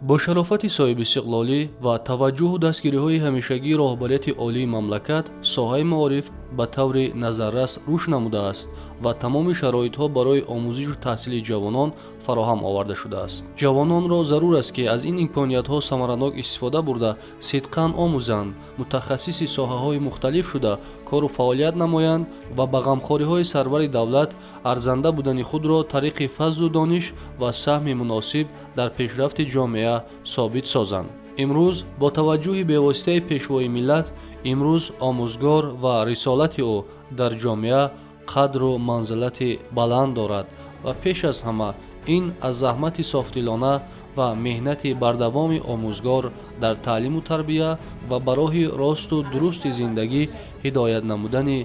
Бо шарофати соҳибистиқлолӣ ва таваҷҷӯҳу дастгириҳои ҳамешагии роҳбарияти олии мамлакат, соҳаи маориф ба таври назаррас рушд намудааст ва тамоми шароитҳо барои омӯзишу таҳсили ҷавонон фароҳам оварда шудааст. Ҷавононро зарур аст, ки аз ин имкониятҳо самаранок истифода бурда, сидқан омӯзанд, мутахассиси соҳаҳои мухталиф шуда, кору фаъолият намоянд ва ба ғамхориҳои сарвари давлат арзанда будани худро тариқи фазлу дониш ва саҳми муносиб дар пешрафти ҷомеа собит созанд. Имрӯз бо таваҷҷӯҳи бевоситаи пешвои миллат, имрӯз омӯзгор ва рисолати ӯ дар ҷомеа қадру манзилати баланд дорад ва пеш аз ҳама ин аз заҳмати софдилона ва меҳнати бардавоми омӯзгор дар таълиму тарбия ва ба роҳи росту дурусти зиндагӣ ҳидоят намудани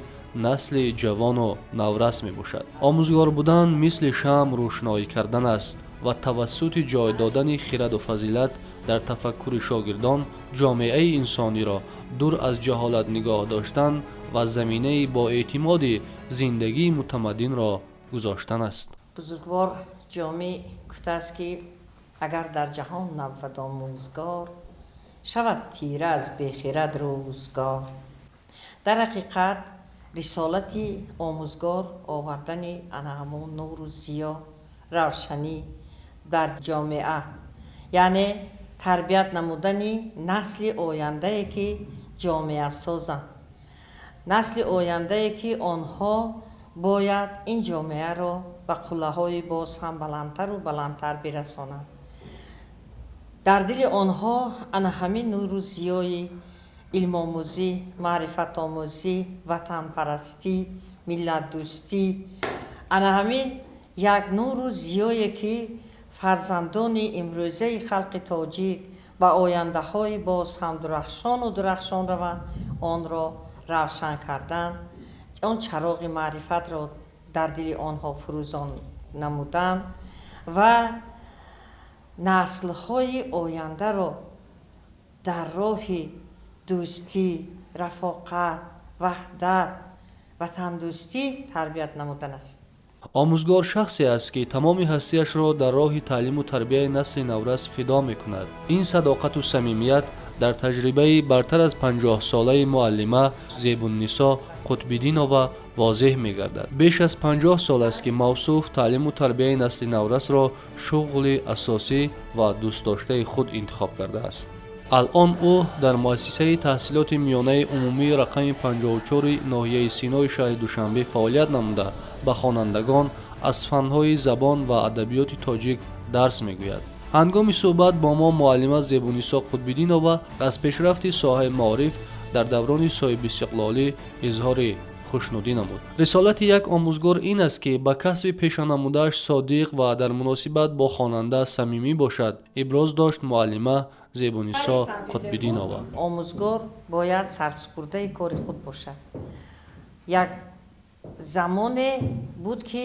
насли ҷавону наврас мебошад. Омӯзгор будан мисли шамъ рӯшноӣ кардан аст ва тавассути ҷой додани хираду фазилат дар тафаккури шогирдон ҷомеаи инсониро дур аз ҷаҳолат нигоҳ доштан ва заминаи боэътимоди зиндагии мутамаддинро гузоштан аст. Бузургвор Ҷомӣ гуфтааст, ки агар дар ҷаҳон набвад омӯзгор, шавад тира аз бехирад рӯзгор. Дар ҳақиқат рисолати омӯзгор овардани ана ҳамон нуру зиё, равшанӣ дар ҷомеа, яъне тарбият намудани насли ояндае, ки ҷомеасозанд, насли ояндае, ки онҳо бояд ин ҷомеаро ба қуллаҳои боз ҳам баландтару баландтар бирасонанд. Дар дили онҳо ана ҳамин нуру зиёи илмомӯзӣ, маърифатомӯзӣ, ватанпарастӣ, миллатдӯстӣ, ана ҳамин як нуру зиёе, ки фарзандони имрӯзаи халқи тоҷик ба ояндаҳои боз ҳам дурахшону дурахшон раванд, онро равшан кардан, он чароғи маърифатро дар дили онҳо фурӯзон намудан ва наслҳои ояндаро дар роҳи дӯстӣ, рафоқат, ваҳдат, ватандӯстӣ тарбият намудан аст. Омӯзгор шахсе аст, ки тамоми ҳастиашро дар роҳи таълиму тарбияи насли наврас фидо мекунад. Ин садоқату самимият дар таҷрибаи бартар аз 50-солаи муаллима Зебуннисо Қутбиддинова возеҳ мегардад. Беш аз 50 сол аст, ки мавсуф таълиму тарбияи насли наврасро шуғли асосӣ ва дӯстдоштаи худ интихоб кардааст. Алъон ӯ дар муассисаи таҳсилоти миёнаи умумии рақами 54 ноҳияи Синои шаҳри Душанбе фаъолият намуда, ба хонандагон аз фанҳои забон ва адабиёти тоҷик дарс мегӯяд. Ҳангоми суҳбат бо мо муаллима Зебуннисо Қутбиддинова аз пешрафти соҳаи маориф дар даврони соҳибистиқлолӣ изҳори хушнудӣ намуд. Рисолати як омӯзгор ин аст, ки ба касби пешанамудааш содиқ ва дар муносибат бо хонанда самимӣ бошад, иброз дошт муаллима Зебуннисо Қутбиддинова. Омӯзгор бояд сарсупурдаи кори худ бошад. Як замоне буд, ки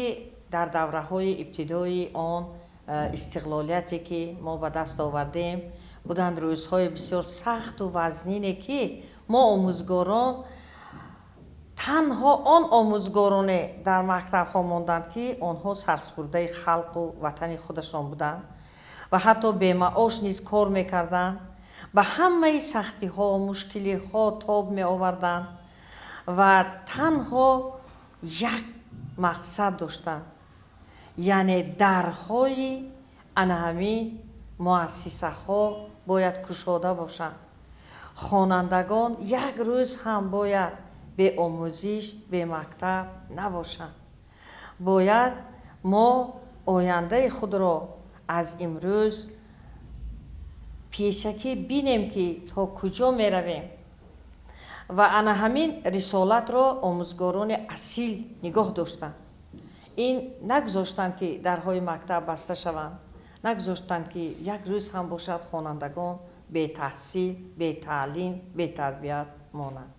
дар давраҳои ибтидои он истиқлолияте, ки мо ба даст овардем, буданд рӯзҳои бисёр сахту вазнине, ки мо омӯзгорон, танҳо он омӯзгороне дар мактабҳо монданд, ки онҳо сарсупурдаи халқу ватани худашон буданд ва ҳатто бемаош низ кор мекарданд, ба ҳамаи сахтиҳо, мушкилиҳо тоб меоварданд ва танҳо як мақсад доштанд, яъне дарҳои ана ҳамин муассисаҳо бояд кушода бошанд. Хонандагон як рӯз ҳам бояд беомӯзиш, бемактаб набошанд. Бояд мо ояндаи худро аз имрӯз пешакӣ бинем, ки то куҷо меравем, ва ана ҳамин рисолатро омӯзгорони асил нигоҳ доштанд. Ин нагузоштанд, ки дарҳои мактаб баста шаванд, нагузоштанд, ки як рӯз ҳам бошад хонандагон бетаҳсил, бетаълим, бетарбият монанд.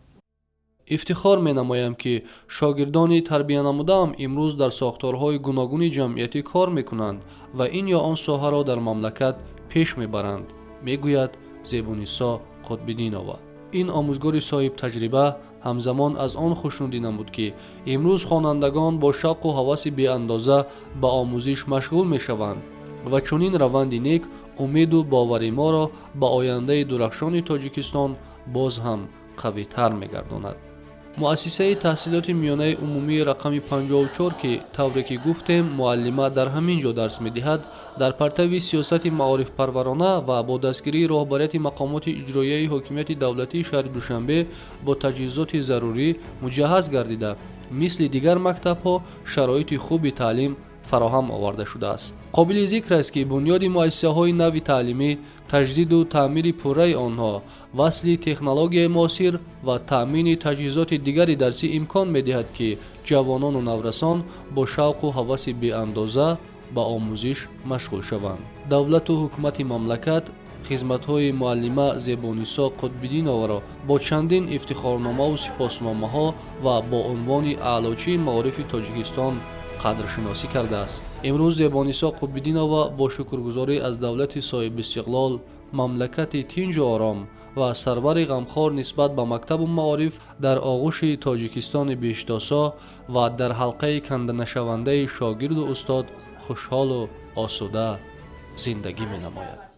Ифтихор менамоям, ки шогирдони тарбиянамудаам имрӯз дар сохторҳои гуногуни ҷамъиятӣ кор мекунанд ва ин ё он соҳаро дар мамлакат пеш мебаранд, мегӯяд Зебуннисо Қутбиддинова. Ин омӯзгори соҳибтаҷриба ҳамзамон аз он хушнудӣ намуд, ки имрӯз хонандагон бо шавқу ҳаваси беандоза ба омӯзиш машғул мешаванд ва чунин раванди нек Умеду бовари моро ба ояндаи дурахшони Тоҷикистон боз ҳам қавитар мегардонад. Муассисаи таҳсилоти миёнаи умумии рақами 54, ки тавре ки гуфтем, муаллима дар ҳамин ҷо дарс медиҳад, дар партави сиёсати маорифпарварона ва бо дастгирии роҳбарияти мақомоти иҷроияи ҳокимияти давлатии шаҳри Душанбе бо таҷҳизоти зарурӣ муҷаҳҳаз гардида, мисли дигар мактабҳо шароити хуби таълим фароҳам оварда шудааст. Қобили зикр аст, ки бунёди муассисаҳои нави таълимӣ, таҷдиду таъмири пурраи онҳо, васли технологияи муосир ва таъмини таҷҳизоти дигари дарсӣ имкон медиҳад, ки ҷавонону наврасон бо шавқу ҳаваси беандоза ба омӯзиш машғул шаванд. Давлату ҳукумати мамлакат хизматҳои муаллима Зебонисо Қутбиддиноваро бо чандин ифтихорномаву сипосномаҳо ва бо унвони Аълочии маорифи Тоҷикистон қадршиносӣ кардааст. Имрӯз Зебонисо Қутбиддинова бо шукргузорӣ аз давлати соҳибистиқлол, мамлакати тинҷу ором ва сарвари ғамхор нисбат ба мактабу маориф, дар оғӯши Тоҷикистони беҳиштосо ва дар ҳалқаи канданашавандаи шогирду устод хушҳолу осуда зиндагӣ менамояд.